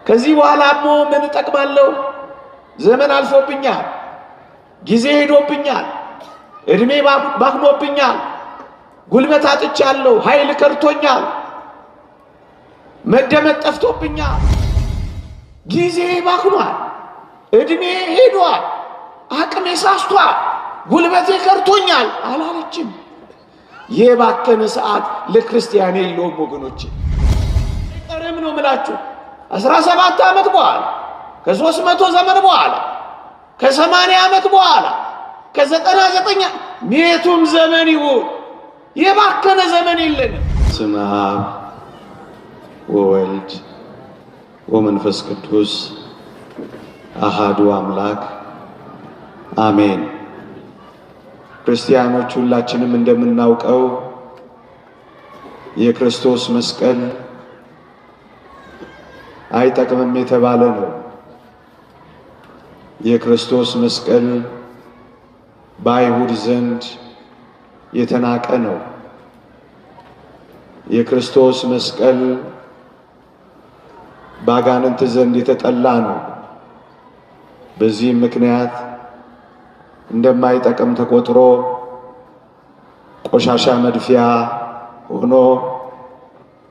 ከዚህ በኋላ ምን እጠቅማለሁ? ዘመን አልፎብኛል፣ ጊዜ ሄዶብኛል፣ እድሜ ባክኖብኛል፣ ጉልበት አጥቻለሁ፣ ኃይል ከርቶኛል፣ መደመጥ ጠፍቶብኛል፣ ጊዜ ባክኗል፣ እድሜ ሄዷል፣ አቅሜ ሳስቷል፣ ጉልበቴ ከርቶኛል አላለችም። የባከነ ሰዓት ለክርስቲያን የለውም ወገኖቼ። አይቀርም ነው ምላችሁ። 17 ዓመት በኋላ፣ ከ300 ዘመን በኋላ፣ ከ80 ዓመት በኋላ፣ ከ99 የቱም ዘመን ይሁን የባከነ ዘመን የለንም። በስመ አብ ወወልድ ወመንፈስ ቅዱስ አሃዱ አምላክ አሜን። ክርስቲያኖች ሁላችንም እንደምናውቀው የክርስቶስ መስቀል አይጠቅምም የተባለ ነው። የክርስቶስ መስቀል በአይሁድ ዘንድ የተናቀ ነው። የክርስቶስ መስቀል በአጋንንት ዘንድ የተጠላ ነው። በዚህም ምክንያት እንደማይጠቅም ተቆጥሮ ቆሻሻ መድፊያ ሆኖ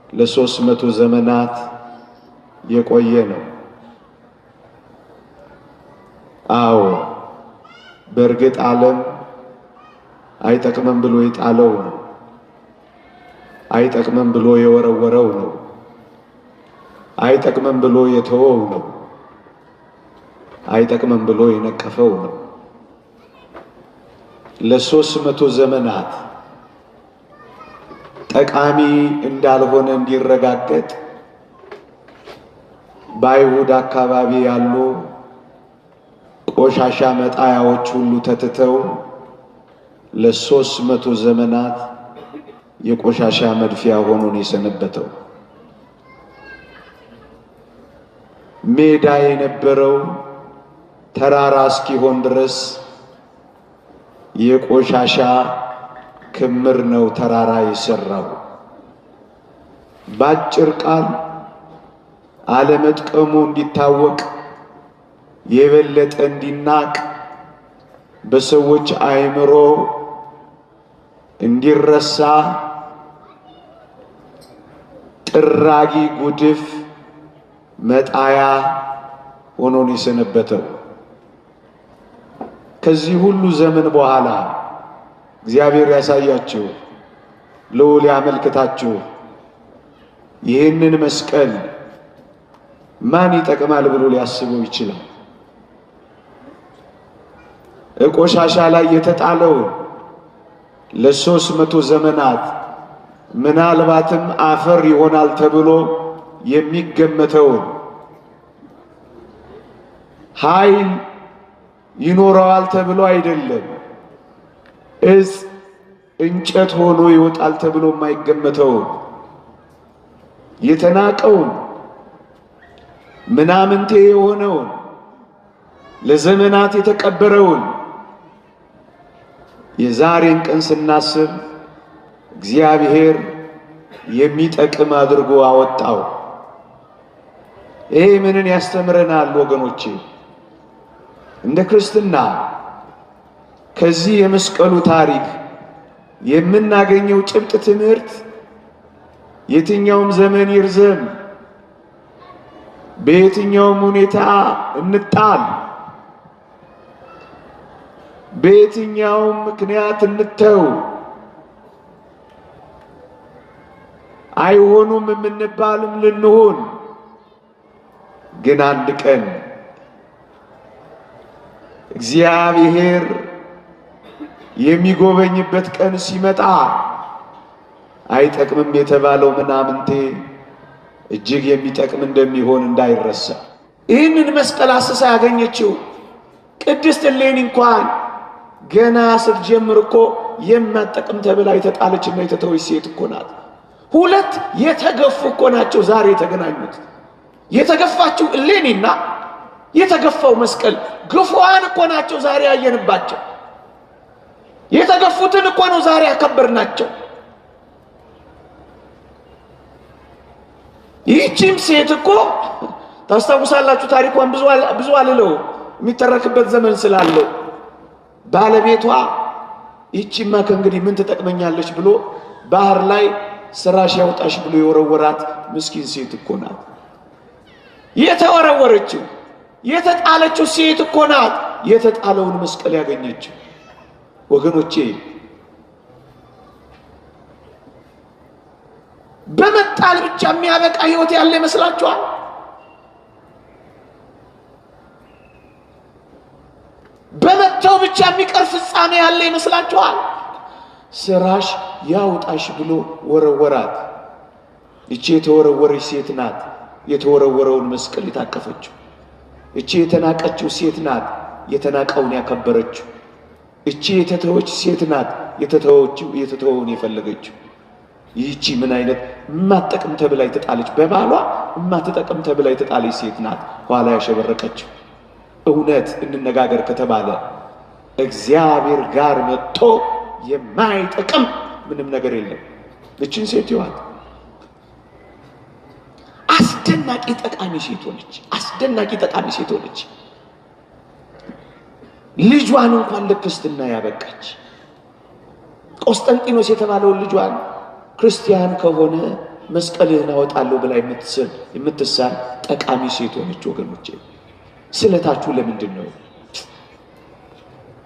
ለ300 ዘመናት የቆየ ነው። አዎ፣ በእርግጥ ዓለም አይጠቅምም ብሎ የጣለው ነው። አይጠቅምም ብሎ የወረወረው ነው። አይጠቅምም ብሎ የተወው ነው። አይጠቅምም ብሎ የነቀፈው ነው። ለ300 ዘመናት ጠቃሚ እንዳልሆነ እንዲረጋገጥ በአይሁድ አካባቢ ያሉ ቆሻሻ መጣያዎች ሁሉ ተትተው ለ300 ዘመናት የቆሻሻ መድፊያ ሆኖ ነው የሰነበተው። ሜዳ የነበረው ተራራ እስኪሆን ድረስ የቆሻሻ ክምር ነው ተራራ የሰራው። ባጭር ቃል አለመጥቀሙ እንዲታወቅ፣ የበለጠ እንዲናቅ፣ በሰዎች አእምሮ እንዲረሳ ጥራጊ ጉድፍ መጣያ ሆኖ ነው የሰነበተው። ከዚህ ሁሉ ዘመን በኋላ እግዚአብሔር ያሳያችሁ፣ ልዑል ያመልክታችሁ። ይህንን መስቀል ማን ይጠቅማል ብሎ ሊያስበው ይችላል? ቆሻሻ ላይ የተጣለውን ለ300 ዘመናት ምናልባትም አፈር ይሆናል ተብሎ የሚገመተውን፣ ኃይል ይኖረዋል ተብሎ አይደለም፣ እጽ እንጨት ሆኖ ይወጣል ተብሎ የማይገመተውን፣ የተናቀውን፣ ምናምንቴ የሆነውን፣ ለዘመናት የተቀበረውን የዛሬን ቀን ስናስብ እግዚአብሔር የሚጠቅም አድርጎ አወጣው። ይሄ ምንን ያስተምረናል ወገኖቼ? እንደ ክርስትና ከዚህ የመስቀሉ ታሪክ የምናገኘው ጭብጥ ትምህርት የትኛውም ዘመን ይርዘም፣ በየትኛውም ሁኔታ እንጣል፣ በየትኛውም ምክንያት እንተው፣ አይሆኑም የምንባልም ልንሆን፣ ግን አንድ ቀን እግዚአብሔር የሚጎበኝበት ቀን ሲመጣ አይጠቅምም የተባለው ምናምንቴ እጅግ የሚጠቅም እንደሚሆን እንዳይረሳ። ይህንን መስቀል አስሳ ያገኘችው ቅድስት እሌኒ እንኳን ገና ስትጀምር እኮ የማትጠቅም ተብላ የተጣለችና የተተወች ሴት እኮ ናት። ሁለት የተገፉ እኮ ናቸው ዛሬ የተገናኙት። የተገፋችው እሌኒና የተገፋው መስቀል ግፉዋን እኮ ናቸው ዛሬ ያየንባቸው። የተገፉትን እኮ ነው ዛሬ ያከበርናቸው። ይህቺም ሴት እኮ ታስታውሳላችሁ? ታሪኳን ብዙ አልለው የሚተረክበት ዘመን ስላለው ባለቤቷ ይቺማ ከእንግዲህ ምን ትጠቅመኛለች ብሎ ባህር ላይ ስራሽ ያውጣሽ ብሎ የወረወራት ምስኪን ሴት እኮ ናት። የተወረወረችው የተጣለችው ሴት እኮ ናት። የተጣለውን መስቀል ያገኘችው ወገኖቼ፣ በመጣል ብቻ የሚያበቃ ህይወት ያለ ይመስላችኋል? በመተው ብቻ የሚቀር ፍጻሜ ያለ ይመስላችኋል? ስራሽ ያውጣሽ ብሎ ወረወራት። ይቺ የተወረወረች ሴት ናት የተወረወረውን መስቀል የታቀፈችው። እቺ የተናቀችው ሴት ናት የተናቀውን ያከበረችው። እቺ የተተወች ሴት ናት የተተወውን የፈለገችው። ይህቺ ምን አይነት እማትጠቅም ተብላ የተጣለች፣ በባሏ እማትጠቅም ተብላ የተጣለች ሴት ናት ኋላ ያሸበረቀችው። እውነት እንነጋገር ከተባለ እግዚአብሔር ጋር መጥቶ የማይጠቅም ምንም ነገር የለም። እችን ሴት ይዋት አስደናቂ ጠቃሚ ሴት ሆነች። አስደናቂ ጠቃሚ ሴት ሆነች። ልጇን እንኳን ለክርስትና ያበቃች፣ ቆስጠንጢኖስ የተባለውን ልጇን ክርስቲያን ከሆነ መስቀልህን አወጣለሁ ብላ የምትሳል ጠቃሚ ሴት ሆነች። ወገኖቼ ስለታችሁ ለምንድን ነው?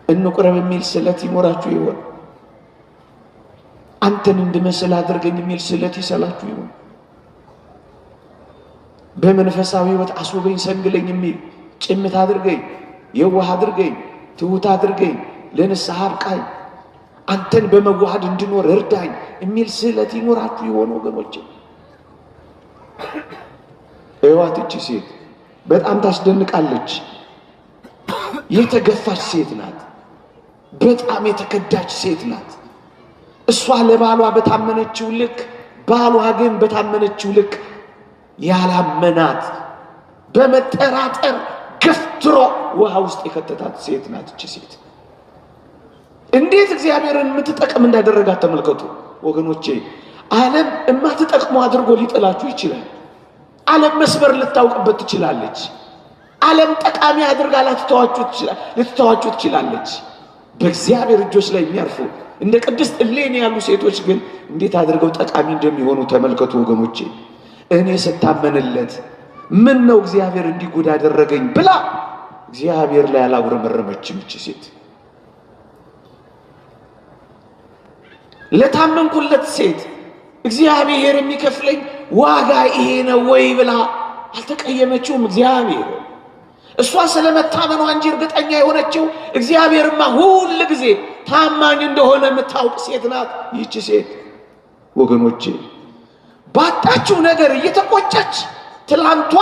እንቁረብ የሚል ስለት ይኖራችሁ ይሆን? አንተን እንድመስል አድርገኝ የሚል ስለት ይሰላችሁ ይሆን? በመንፈሳዊ ሕይወት አስውበኝ ሰንግለኝ የሚል፣ ጭምት አድርገኝ፣ የዋህ አድርገኝ፣ ትሑት አድርገኝ፣ ለንስሐ አብቃኝ፣ አንተን በመዋሃድ እንድኖር እርዳኝ የሚል ስለት ይኖራችሁ ይሆን? ወገኖቼ እዋት እቺ ሴት በጣም ታስደንቃለች። የተገፋች ሴት ናት። በጣም የተከዳች ሴት ናት። እሷ ለባሏ በታመነችው ልክ፣ ባሏ ግን በታመነችው ልክ ያላመናት፣ በመጠራጠር ገፍትሮ ውሃ ውስጥ የከተታት ሴት ናት። እቺ ሴት እንዴት እግዚአብሔርን የምትጠቅም እንዳደረጋት ተመልከቱ ወገኖቼ። ዓለም እማትጠቅሙ አድርጎ ሊጥላችሁ ይችላል። ዓለም መስበር ልታውቅበት ትችላለች። ዓለም ጠቃሚ አድርጋ ልትተዋችሁ ትችላለች። በእግዚአብሔር እጆች ላይ የሚያርፉ እንደ ቅድስት እሌኒ ያሉ ሴቶች ግን እንዴት አድርገው ጠቃሚ እንደሚሆኑ ተመልከቱ ወገኖቼ። እኔ ስታመንለት ምን ነው እግዚአብሔር እንዲህ ጉድ አደረገኝ ብላ እግዚአብሔር ላይ አላጉረመረመችም። እቺ ሴት ለታመንኩለት ሴት እግዚአብሔር የሚከፍለኝ ዋጋ ይሄ ነው ወይ ብላ አልተቀየመችውም። እግዚአብሔር እሷ ስለመታመኗ እንጂ እርግጠኛ የሆነችው እግዚአብሔርማ ሁል ጊዜ ታማኝ እንደሆነ የምታውቅ ሴት ናት ይህቺ ሴት። ወገኖቼ ባጣችው ነገር እየተቆጨች፣ ትላንቷ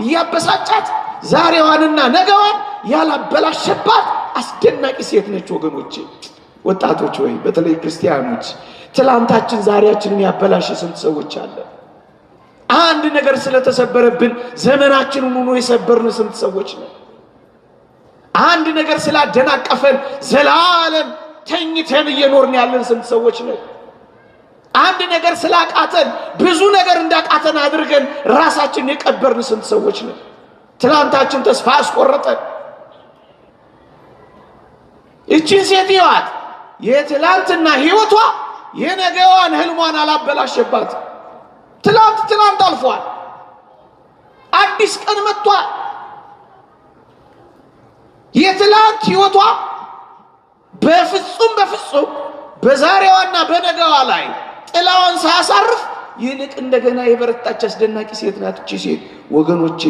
እያበሳጫት፣ ዛሬዋንና ነገዋን ያላበላሸባት አስደናቂ ሴት ነች። ወገኖቼ ወጣቶች ወይ በተለይ ክርስቲያኖች ትላንታችን ዛሬያችንን ያበላሸ ስንት ሰዎች አለ። አንድ ነገር ስለተሰበረብን ዘመናችንን ሆኖ የሰበርን ስንት ሰዎች ነው። አንድ ነገር ስላደናቀፈን ዘላለም ተኝተን እየኖርን ያለን ስንት ሰዎች ነው። አንድ ነገር ስላቃተን ብዙ ነገር እንዳቃተን አድርገን ራሳችንን የቀበርን ስንት ሰዎች ነው። ትላንታችን ተስፋ አስቆረጠን። ይቺን ሴት ይዋት የትላንትና ህይወቷ የነገዋን ህልሟን አላበላሸባት። ትላንት ትላንት አልፏል። አዲስ ቀን መጥቷል። የትላንት ህይወቷ በፍጹም በፍጹም በዛሬዋና በነገዋ ላይ ጥላዋን ሳያሳርፍ ይልቅ እንደገና የበረታች አስደናቂ ሴት ናት እቺ ሴት። ወገኖቼ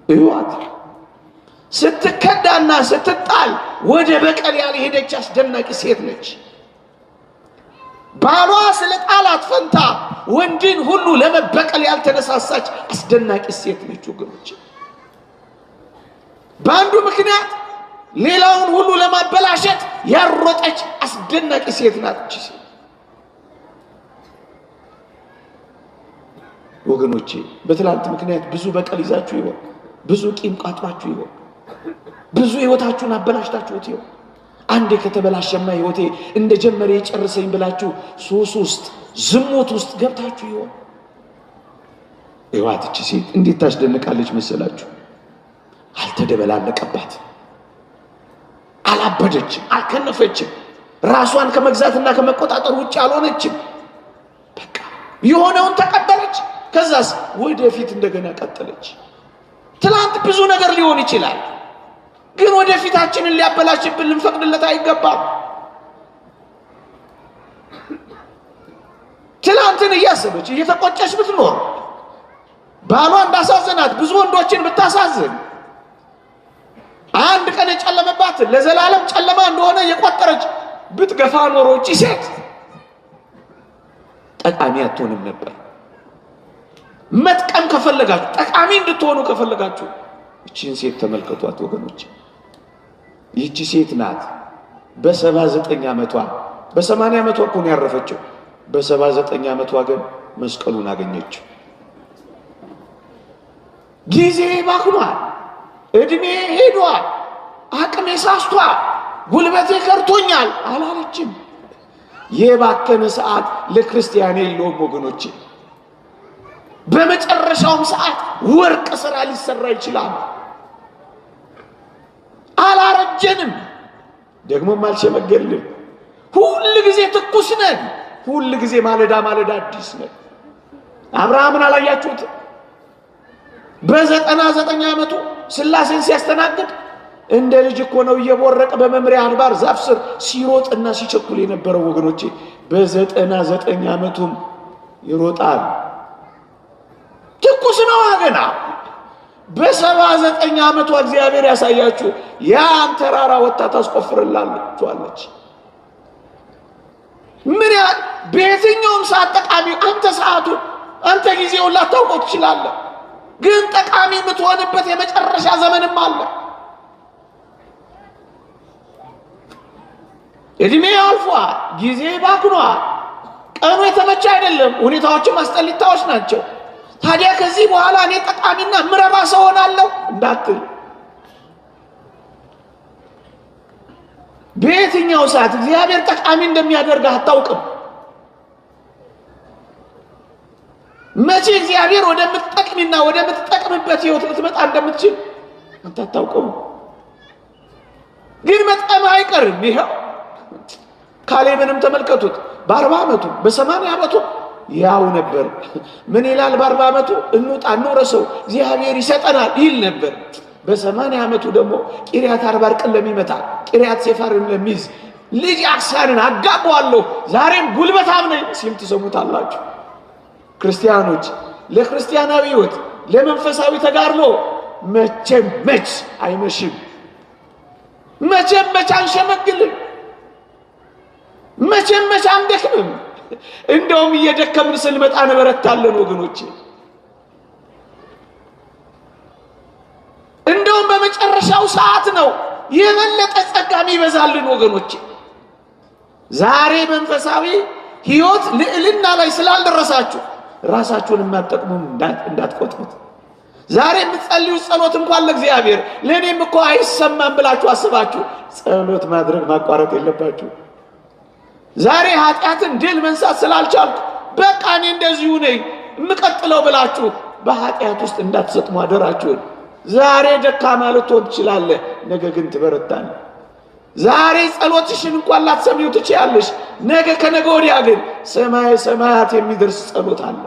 እዩዋት። ስትከዳና ስትጣል ወደ በቀል ያልሄደች አስደናቂ ሴት ነች። ባሏ ስለ ጣላት ፈንታ ወንድን ሁሉ ለመበቀል ያልተነሳሳች አስደናቂ ሴት ነች። ወገኖቼ በአንዱ ምክንያት ሌላውን ሁሉ ለማበላሸት ያሮጠች አስደናቂ ሴት ናት እቺ ሴት። ወገኖቼ በትላንት ምክንያት ብዙ በቀል ይዛችሁ ይሆን? ብዙ ቂም ቋጥራችሁ ይሆን? ብዙ ህይወታችሁን አበላሽታችሁት ይሆን? አንዴ ከተበላሸማ ህይወቴ እንደጀመረ የጨርሰኝ ብላችሁ ሱስ ውስጥ ዝሙት ውስጥ ገብታችሁ ይሆን? ይዋት እቺ ሴት እንዴት ታስደንቃለች መሰላችሁ! አልተደበላለቀባት፣ አላበደችም፣ አልከነፈችም። ራሷን ከመግዛትና ከመቆጣጠር ውጭ አልሆነችም። በቃ የሆነውን ተቀበለች። ከዛስ ወደፊት እንደገና ቀጠለች። ትላንት ብዙ ነገር ሊሆን ይችላል፣ ግን ወደፊታችንን ሊያበላሽብን ልንፈቅድለት አይገባም። ትላንትን እያሰበች እየተቆጨች ብትኖር፣ ባሏ እንዳሳዘናት ብዙ ወንዶችን ብታሳዝን፣ አንድ ቀን የጨለመባትን ለዘላለም ጨለማ እንደሆነ የቆጠረች ብትገፋ ኖሮ እቺ ሴት ጠቃሚ አትሆንም ነበር። መጥቀም ከፈለጋችሁ፣ ጠቃሚ እንድትሆኑ ከፈለጋችሁ እቺን ሴት ተመልከቷት ወገኖች። ይህቺ ሴት ናት በ79 ዓመቷ፣ በ80 ዓመቷ እኮ ነው ያረፈችው። በ79 ዓመቷ ግን መስቀሉን አገኘችው። ጊዜ ባክኗል፣ እድሜ ሄዷል፣ አቅሜ ሳስቷል፣ ጉልበቴ ከርቶኛል አላለችም። የባከነ ሰዓት ለክርስቲያን የለውም ወገኖቼ። በመጨረሻውም ሰዓት ወርቅ ስራ ሊሰራ ይችላል። አላረጀንም፣ ደግሞም አልሸመገልንም። ሁል ጊዜ ትኩስ ነን። ሁል ጊዜ ማለዳ ማለዳ አዲስ ነን። አብርሃምን አላያችሁት? በ99 ዓመቱ ሥላሴን ሲያስተናግድ እንደ ልጅ እኮ ነው እየቦረቀ በመምሪያ አድባር ዛፍ ስር ሲሮጥና ሲቸኩል የነበረው ወገኖቼ። በ99 ዓመቱም ይሮጣል። ትኩስ ነው ገና። በ79 ዓመቷ እግዚአብሔር ያሳያችሁ ያን ተራራ ወጥታ ታስቆፍርላችኋለች። ምን ያህል በየትኛውም ሰዓት ጠቃሚ፣ አንተ ሰዓቱን አንተ ጊዜውን ላታውቀው ትችላለህ፣ ግን ጠቃሚ የምትሆንበት የመጨረሻ ዘመንም አለ። እድሜ አልፏል፣ ጊዜ ባክኗል፣ ቀኑ የተመቸ አይደለም፣ ሁኔታዎችም አስጠሊታዎች ናቸው። ታዲያ ከዚህ በኋላ እኔ ጠቃሚና ምረባ ሰው ሆናለሁ እንዳትል፣ በየትኛው ሰዓት እግዚአብሔር ጠቃሚ እንደሚያደርግህ አታውቅም። መቼ እግዚአብሔር ወደምትጠቅሚና ወደምትጠቅምበት ሕይወት ልትመጣ እንደምትችል አንተ አታውቀውም። ግን መጥቀምህ አይቀርም። ይኸው ካሌብንም ተመልከቱት። በ40 ዓመቱ በ80 ዓመቱ ያው ነበር። ምን ይላል? በ40 ዓመቱ እንውጣ እንውረሰው እግዚአብሔር ይሰጠናል ይል ነበር። በ80 ዓመቱ ደግሞ ቂርያት አርባቅን ለሚመታ ቂርያት ሴፋርን ለሚይዝ ልጅ አክሳንን አጋባዋለሁ ዛሬም ጉልበታም ነኝ ሲል ትሰሙታላችሁ። ክርስቲያኖች ለክርስቲያናዊ ሕይወት ለመንፈሳዊ ተጋድሎ መቼም መች አይመሽም። መቼም መች አንሸመግልም። መቼም መች አንደክምም። እንደውም እየደከምን ስንመጣ እንበረታለን ወገኖቼ። እንደውም በመጨረሻው ሰዓት ነው የበለጠ ጸጋም ይበዛልን ወገኖቼ። ዛሬ መንፈሳዊ ሕይወት ልዕልና ላይ ስላልደረሳችሁ ራሳችሁን የማትጠቅሙ እንዳትቆጥሩት። ዛሬ የምትጸልዩት ጸሎት እንኳን ለእግዚአብሔር ለእኔም እኮ አይሰማም ብላችሁ አስባችሁ ጸሎት ማድረግ ማቋረጥ የለባችሁ። ዛሬ ኃጢአትን ድል መንሳት ስላልቻልኩ በቃ እኔ እንደዚሁ ነኝ የምቀጥለው ብላችሁ በኃጢአት ውስጥ እንዳትሰጥሙ አደራችሁን። ዛሬ ደካማ ልትሆን ትችላለህ፣ ነገ ግን ትበረታለህ። ዛሬ ጸሎትሽን እንኳን ላትሰሚው ትችያለሽ፣ ነገ ከነገ ወዲያ ግን ሰማየ ሰማያት የሚደርስ ጸሎት አለ።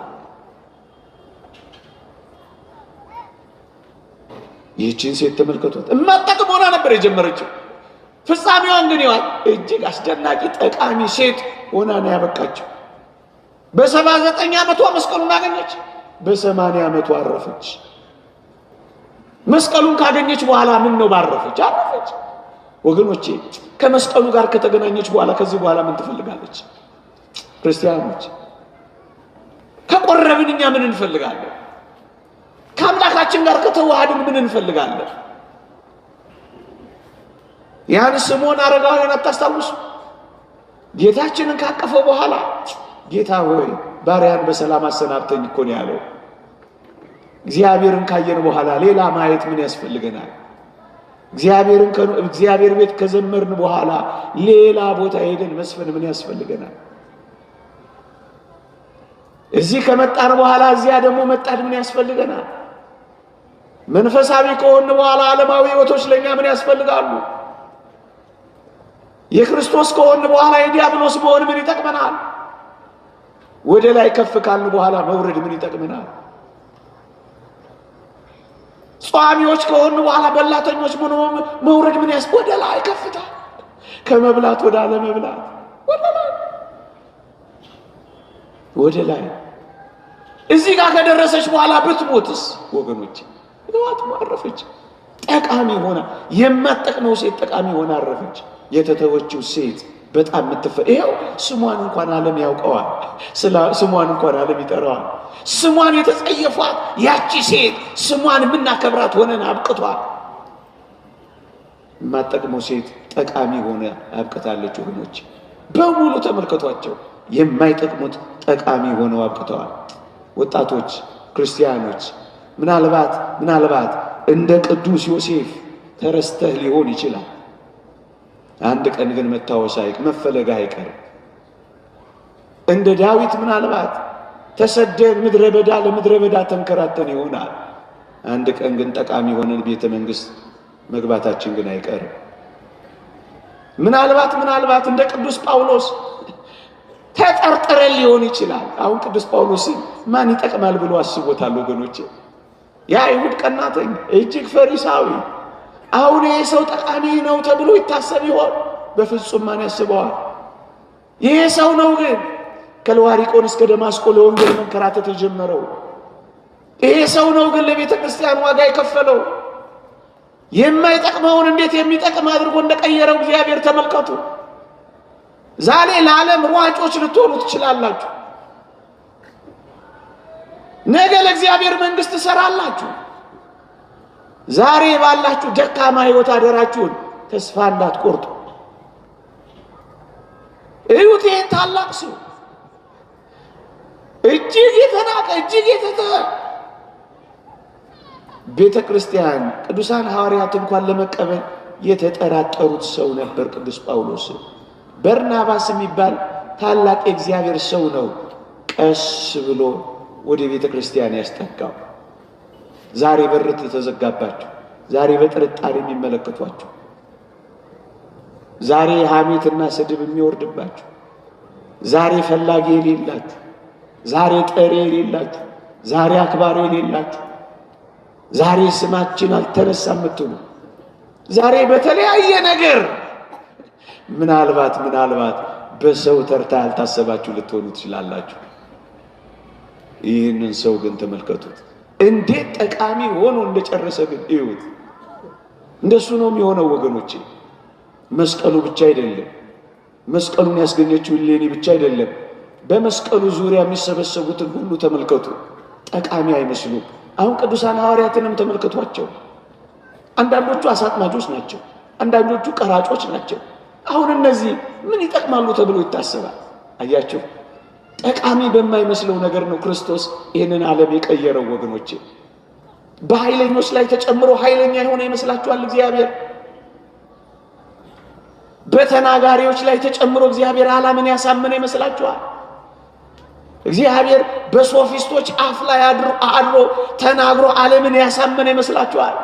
ይህችን ሴት ተመልከቷት። እማትጠቅም ሆና ነበር የጀመረችው። ፍጻሜዋን ግን ይዋል እጅግ አስደናቂ ጠቃሚ ሴት ሆና ነው ያበቃችው። በ79 ዓመቷ መስቀሉን አገኘች። በ80 ዓመቷ አረፈች። መስቀሉን ካገኘች በኋላ ምን ነው ባረፈች? አረፈች። ወገኖቼ ከመስቀሉ ጋር ከተገናኘች በኋላ ከዚህ በኋላ ምን ትፈልጋለች? ክርስቲያኖች ከቆረብን እኛ ምን እንፈልጋለን? ከአምላካችን ጋር ከተዋሃድን ምን እንፈልጋለን? ያን ስምዖን አረጋውያን አታስታውሱ? ጌታችንን ካቀፈው በኋላ ጌታ ሆይ ባሪያን በሰላም አሰናብተኝ እኮ ነው ያለው። እግዚአብሔርን ካየን በኋላ ሌላ ማየት ምን ያስፈልገናል? እግዚአብሔር ቤት ከዘመርን በኋላ ሌላ ቦታ ሄደን መስፈን ምን ያስፈልገናል? እዚህ ከመጣን በኋላ እዚያ ደግሞ መጣድ ምን ያስፈልገናል? መንፈሳዊ ከሆን በኋላ ዓለማዊ ሕይወቶች ለእኛ ምን ያስፈልጋሉ? የክርስቶስ ከሆን በኋላ የዲያብሎስ መሆን ምን ይጠቅመናል? ወደ ላይ ከፍ ካልን በኋላ መውረድ ምን ይጠቅመናል? ጿሚዎች ከሆን በኋላ በላተኞች መውረድ ምን ያስ ወደ ላይ ከፍታ ከመብላት ወደ አለመብላት ወደ ላይ ወደ ላይ እዚህ ጋር ከደረሰች በኋላ ብትሞትስ ወገኖች? ህይወት አረፈች። ጠቃሚ ሆና የማትጠቅመው ሴት ጠቃሚ ሆና አረፈች። የተተወችው ሴት በጣም ይኸው ስሟን እንኳን ዓለም ያውቀዋል። ስሟን እንኳን ዓለም ይጠራዋል። ስሟን የተጸየፏት ያቺ ሴት ስሟን የምናከብራት ሆነን አብቅቷል። የማትጠቅመው ሴት ጠቃሚ ሆነ አብቅታለች። ወገኖች በሙሉ ተመልከቷቸው። የማይጠቅሙት ጠቃሚ ሆነው አብቅተዋል። ወጣቶች ክርስቲያኖች ምናልባት ምናልባት እንደ ቅዱስ ዮሴፍ ተረስተህ ሊሆን ይችላል። አንድ ቀን ግን መታወስ መፈለግ አይቀርም። እንደ ዳዊት ምናልባት ተሰደን ምድረ በዳ ለምድረ በዳ ተንከራተን ይሆናል። አንድ ቀን ግን ጠቃሚ ሆነን ቤተ መንግስት መግባታችን ግን አይቀርም። ምናልባት ምናልባት እንደ ቅዱስ ጳውሎስ ተጠርጥረን ሊሆን ይችላል። አሁን ቅዱስ ጳውሎስን ማን ይጠቅማል ብሎ አስቦታል ወገኖቼ? የአይሁድ ቀናተኛ፣ እጅግ ፈሪሳዊ። አሁን ይህ ሰው ጠቃሚ ነው ተብሎ ይታሰብ ይሆን? በፍጹም ማን ያስበዋል? ይህ ሰው ነው ግን ከልዋሪቆን እስከ ደማስቆ ለወንጌል መንከራተት የጀመረው። ይሄ ሰው ነው ግን ለቤተ ክርስቲያን ዋጋ የከፈለው። የማይጠቅመውን እንዴት የሚጠቅም አድርጎ እንደቀየረው እግዚአብሔር ተመልከቱ። ዛሬ ለዓለም ሯጮች ልትሆኑ ትችላላችሁ። ነገ ለእግዚአብሔር መንግስት ትሰራላችሁ። ዛሬ ባላችሁ ደካማ ሕይወት አደራችሁን ተስፋ እንዳትቆርጡ። እዩት ይህን ታላቅ ሰው እጅግ የተናቀ እጅግ ቤተ ክርስቲያን ቅዱሳን ሐዋርያት እንኳን ለመቀበል የተጠራጠሩት ሰው ነበር ቅዱስ ጳውሎስ። በርናባስ የሚባል ታላቅ የእግዚአብሔር ሰው ነው ቀስ ብሎ ወደ ቤተ ክርስቲያን ያስጠጋው። ዛሬ በር ተዘጋባችሁ፣ ዛሬ በጥርጣሬ የሚመለከቷችሁ፣ ዛሬ ሐሜትና ስድብ የሚወርድባችሁ፣ ዛሬ ፈላጊ የሌላችሁ፣ ዛሬ ጠሪ የሌላችሁ፣ ዛሬ አክባሪ የሌላችሁ፣ ዛሬ ስማችን አልተነሳ የምትሉ፣ ዛሬ በተለያየ ነገር ምናልባት ምናልባት በሰው ተርታ ያልታሰባችሁ ልትሆኑ ትችላላችሁ። ይህንን ሰው ግን ተመልከቱት፣ እንዴት ጠቃሚ ሆኖ እንደጨረሰ ግን እዩት። እንደሱ ነው የሚሆነው ወገኖቼ። መስቀሉ ብቻ አይደለም፣ መስቀሉን ያስገኘችው እሌኒ ብቻ አይደለም። በመስቀሉ ዙሪያ የሚሰበሰቡትን ሁሉ ተመልከቱ። ጠቃሚ አይመስሉም። አሁን ቅዱሳን ሐዋርያትንም ተመልከቷቸው። አንዳንዶቹ አሳ አጥማጆች ናቸው፣ አንዳንዶቹ ቀራጮች ናቸው። አሁን እነዚህ ምን ይጠቅማሉ ተብሎ ይታሰባል። አያችሁ፣ ጠቃሚ በማይመስለው ነገር ነው ክርስቶስ ይህንን ዓለም የቀየረው ወገኖቼ። በኃይለኞች ላይ ተጨምሮ ኃይለኛ የሆነ ይመስላችኋል እግዚአብሔር? በተናጋሪዎች ላይ ተጨምሮ እግዚአብሔር ዓለምን ያሳመነ ይመስላችኋል? እግዚአብሔር በሶፊስቶች አፍ ላይ አድሮ ተናግሮ ዓለምን ያሳመነ ይመስላችኋል?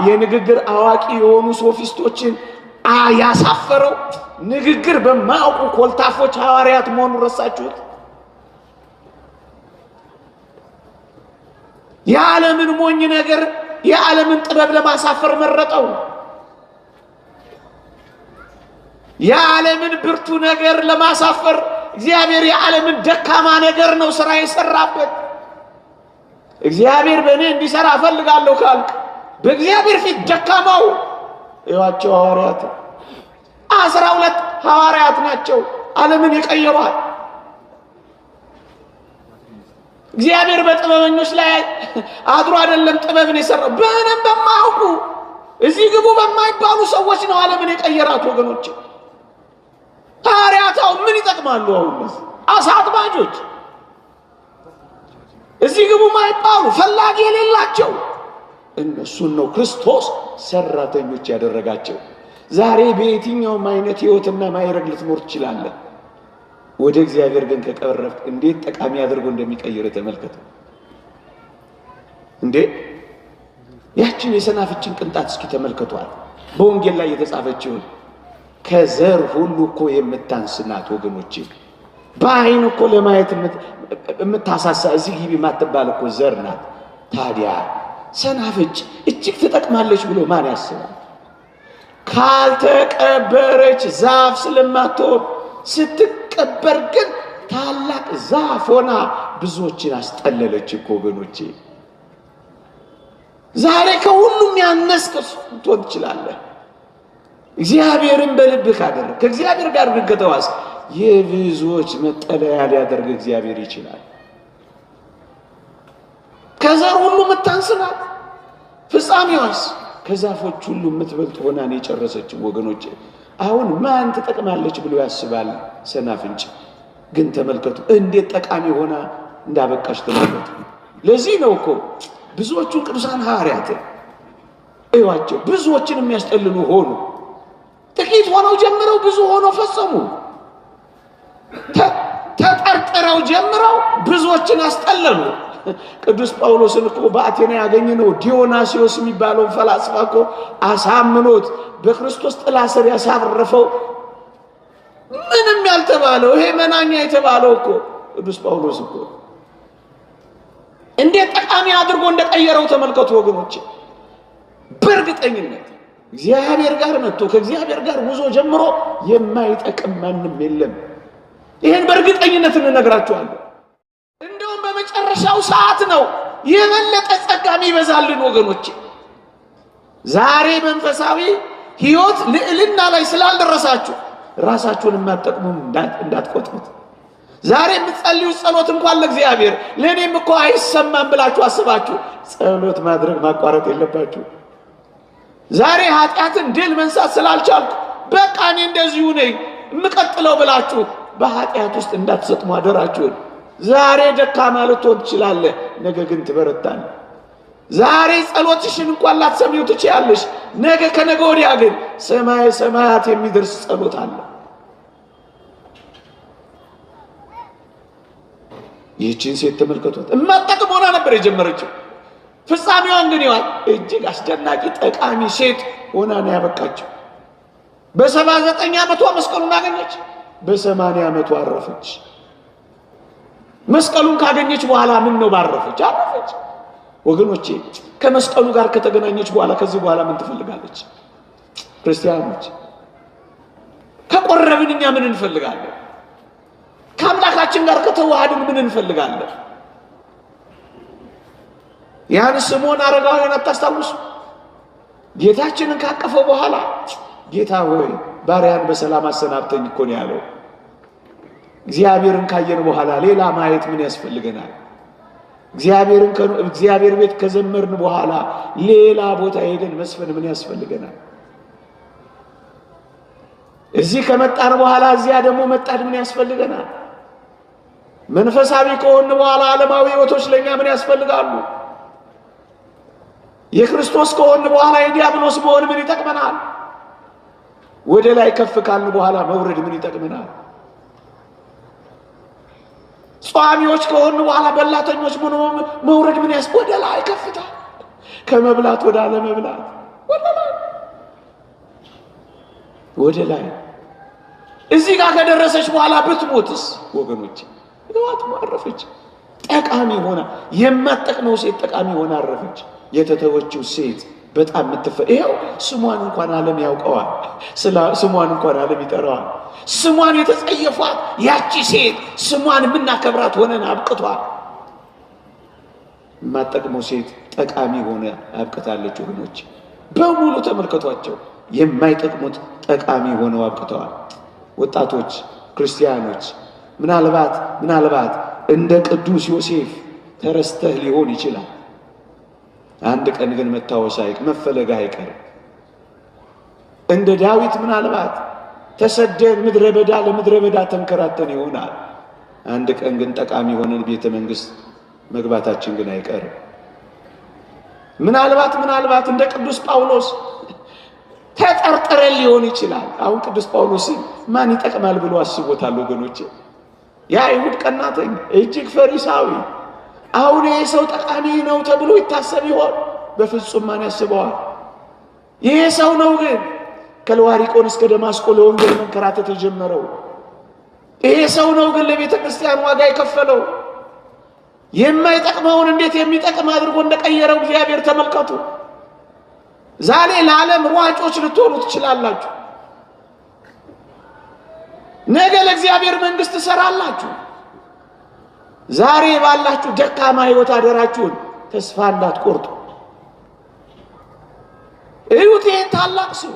የንግግር አዋቂ የሆኑ ሶፊስቶችን ያሳፈረው ንግግር በማያውቁ ኮልታፎች ሐዋርያት መሆኑን ረሳችሁት? የዓለምን ሞኝ ነገር የዓለምን ጥበብ ለማሳፈር መረጠው። የዓለምን ብርቱ ነገር ለማሳፈር እግዚአብሔር የዓለምን ደካማ ነገር ነው ስራ የሰራበት። እግዚአብሔር በእኔ እንዲሰራ እፈልጋለሁ ካልክ በእግዚአብሔር ፊት ደካማው እዩዋቸው። ሐዋርያት 12 ሐዋርያት ናቸው ዓለምን የቀየሯል። እግዚአብሔር በጥበበኞች ላይ አድሮ አይደለም ጥበብን የሰራው፣ በምንም በማያውቁ እዚህ ግቡ በማይባሉ ሰዎች ነው ዓለምን የቀየራት ወገኖች። ሐዋርያት አሁን ምን ይጠቅማሉ? አሁን አሳ አጥማጆች፣ እዚህ ግቡ ማይባሉ ፈላጊ የሌላቸው እነሱን ነው ክርስቶስ ሰራተኞች ያደረጋቸው። ዛሬ በየትኛውም አይነት ሕይወትና ማዕረግ ልትኖር ትችላለህ። ወደ እግዚአብሔር ግን ከቀረብክ እንዴት ጠቃሚ አድርጎ እንደሚቀይር ተመልከቱ። እንዴ ያችን የሰናፍጭን ቅንጣት እስኪ ተመልከቷል። በወንጌል ላይ የተጻፈችውን ከዘር ሁሉ እኮ የምታንስ ናት ወገኖቼ። በአይን እኮ ለማየት የምታሳሳ እዚህ ግቢ የማትባል እኮ ዘር ናት። ታዲያ ሰናፍጭ እጅግ ትጠቅማለች ብሎ ማን ያስባል? ካልተቀበረች ዛፍ ስለማትሆን ስትቀበር ግን ታላቅ ዛፍ ሆና ብዙዎችን አስጠለለች እኮ ወገኖቼ። ዛሬ ከሁሉም ያነስክ ልትሆን ትችላለህ። እግዚአብሔርን በልብህ ካደረግ ከእግዚአብሔር ጋር ግን ከተዋስክ የብዙዎች መጠለያ ሊያደርግ እግዚአብሔር ይችላል። ከዘር ሁሉ የምታንስ ናት። ፍጻሜዋስ ከዛፎች ሁሉ የምትበልጥ ሆና ነው የጨረሰችው ወገኖቼ። አሁን ማን ትጠቅማለች ብሎ ያስባል ሰናፍንጭ? ግን ተመልከቱ እንዴት ጠቃሚ ሆና እንዳበቃች ተመልከቱ። ለዚህ ነው እኮ ብዙዎቹን ቅዱሳን ሐዋርያትን እዩዋቸው፣ ብዙዎችን የሚያስጠልሉ ሆኑ። ጥቂት ሆነው ጀምረው ብዙ ሆነው ፈጸሙ። ተጠርጥረው ጀምረው ብዙዎችን አስጠለሉ። ቅዱስ ጳውሎስን እኮ በአቴና ያገኘነው ዲዮናሲዮስ የሚባለውን ፈላስፋ እኮ አሳምኖት በክርስቶስ ጥላ ስር ያሳረፈው ምንም ያልተባለው ይሄ መናኛ የተባለው እኮ ቅዱስ ጳውሎስ እኮ እንዴት ጠቃሚ አድርጎ እንደቀየረው ተመልከቱ ወገኖች። በእርግጠኝነት እግዚአብሔር ጋር መጥቶ ከእግዚአብሔር ጋር ጉዞ ጀምሮ የማይጠቅም ማንም የለም። ይህን በእርግጠኝነት እንነግራችኋለን። እንደውም በመጨረሻው ሰዓት ነው የበለጠ ጸጋ የሚበዛልን ወገኖች። ዛሬ መንፈሳዊ ሕይወት ልዕልና ላይ ስላልደረሳችሁ ራሳችሁን የማትጠቅሙ እንዳትቆጥሩት። ዛሬ የምትጸልዩት ጸሎት እንኳን ለእግዚአብሔር ለእኔም እኮ አይሰማም ብላችሁ አስባችሁ ጸሎት ማድረግ ማቋረጥ የለባችሁ። ዛሬ ኃጢአትን ድል መንሳት ስላልቻልኩ በቃ እኔ እንደዚሁ ነኝ የምቀጥለው ብላችሁ በኃጢአት ውስጥ እንዳትሰጥሙ አደራችሁን። ዛሬ ደካማ ልትሆን ትችላለህ፣ ነገ ግን ትበረታለህ። ዛሬ ጸሎትሽን እንኳን ላትሰሚው ትችያለሽ፣ ነገ ከነገ ወዲያ ግን ሰማየ ሰማያት የሚደርስ ጸሎት አለ። ይህችን ሴት ተመልከቷት። እማትጠቅም ሆና ነበር የጀመረችው። ፍጻሜዋን ግን ይዋል እጅግ አስደናቂ ጠቃሚ ሴት ሆና ነው ያበቃችው። በ79 ዓመቷ መስቀሉን አገኘች። በ80 ዓመቷ አረፈች። መስቀሉን ካገኘች በኋላ ምን ነው ባረፈች? አረፈች። ወገኖቼ ከመስቀሉ ጋር ከተገናኘች በኋላ ከዚህ በኋላ ምን ትፈልጋለች? ክርስቲያኖች ከቆረብን እኛ ምን እንፈልጋለን? ከአምላካችን ጋር ከተዋሃድን ምን እንፈልጋለን? ያን ስምዖን አረጋውያን አታስታውሱ? ጌታችንን ካቀፈው በኋላ ጌታ ሆይ ባሪያን በሰላም አሰናብተኝ እኮ ነው ያለው። እግዚአብሔርን ካየን በኋላ ሌላ ማየት ምን ያስፈልገናል? እግዚአብሔር ቤት ከዘመርን በኋላ ሌላ ቦታ ሄደን መስፈን ምን ያስፈልገናል? እዚህ ከመጣን በኋላ እዚያ ደግሞ መጣድ ምን ያስፈልገናል? መንፈሳዊ ከሆን በኋላ ዓለማዊ ሕይወቶች ለእኛ ምን ያስፈልጋሉ? የክርስቶስ ከሆን በኋላ የዲያብሎስ መሆን ምን ይጠቅመናል? ወደ ላይ ከፍ ካልን በኋላ መውረድ ምን ይጠቅመናል? ጿሚዎች ከሆን በኋላ በላተኞች መውረድ ምን ያስ ወደ ላይ ከፍታ ከመብላት ወደ አለመብላት ወደ ላይ ወደ ላይ እዚህ ጋር ከደረሰች በኋላ ብትሞትስ ወገኖች? ለዋት አረፈች። ጠቃሚ ሆና የማትጠቅመው ሴት ጠቃሚ ሆና አረፈች። የተተወችው ሴት በጣም ይኸው ስሟን እንኳን ዓለም ያውቀዋል። ስሟን እንኳን ዓለም ይጠራዋል። ስሟን የተጸየፏት ያቺ ሴት ስሟን የምናከብራት ሆነን አብቅቷል። የማትጠቅመው ሴት ጠቃሚ ሆነ አብቅታለች። ወገኖች በሙሉ ተመልከቷቸው። የማይጠቅሙት ጠቃሚ ሆነው አብቅተዋል። ወጣቶች ክርስቲያኖች፣ ምናልባት እንደ ቅዱስ ዮሴፍ ተረስተህ ሊሆን ይችላል። አንድ ቀን ግን መታወስ መፈለግ አይቀርም። እንደ ዳዊት ምናልባት ተሰደን ምድረ በዳ ለምድረ በዳ ተንከራተን ይሆናል። አንድ ቀን ግን ጠቃሚ ሆነን ቤተ መንግስት መግባታችን ግን አይቀርም። ምናልባት እንደ ቅዱስ ጳውሎስ ተጠርጥረን ሊሆን ይችላል። አሁን ቅዱስ ጳውሎስን ማን ይጠቅማል ብሎ አስቦታል ወገኖቼ? የአይሁድ ቀናተኛ፣ እጅግ ፈሪሳዊ። አሁን ይህ ሰው ጠቃሚ ነው ተብሎ ይታሰብ ይሆን? በፍጹም ማን ያስበዋል? ይህ ሰው ነው ግን ከልዋሪቆን እስከ ደማስቆ ለወንጌል መንከራተት የጀመረው። ይሄ ሰው ነው ግን ለቤተ ክርስቲያን ዋጋ የከፈለው። የማይጠቅመውን እንዴት የሚጠቅም አድርጎ እንደቀየረው እግዚአብሔር ተመልከቱ። ዛሬ ለዓለም ሯጮች ልትሆኑ ትችላላችሁ። ነገ ለእግዚአብሔር መንግሥት ትሰራላችሁ። ዛሬ ባላችሁ ደካማ ሕይወት አደራችሁን ተስፋ እንዳትቆርጡ። እዩት ይህን ታላቅ ሰው፣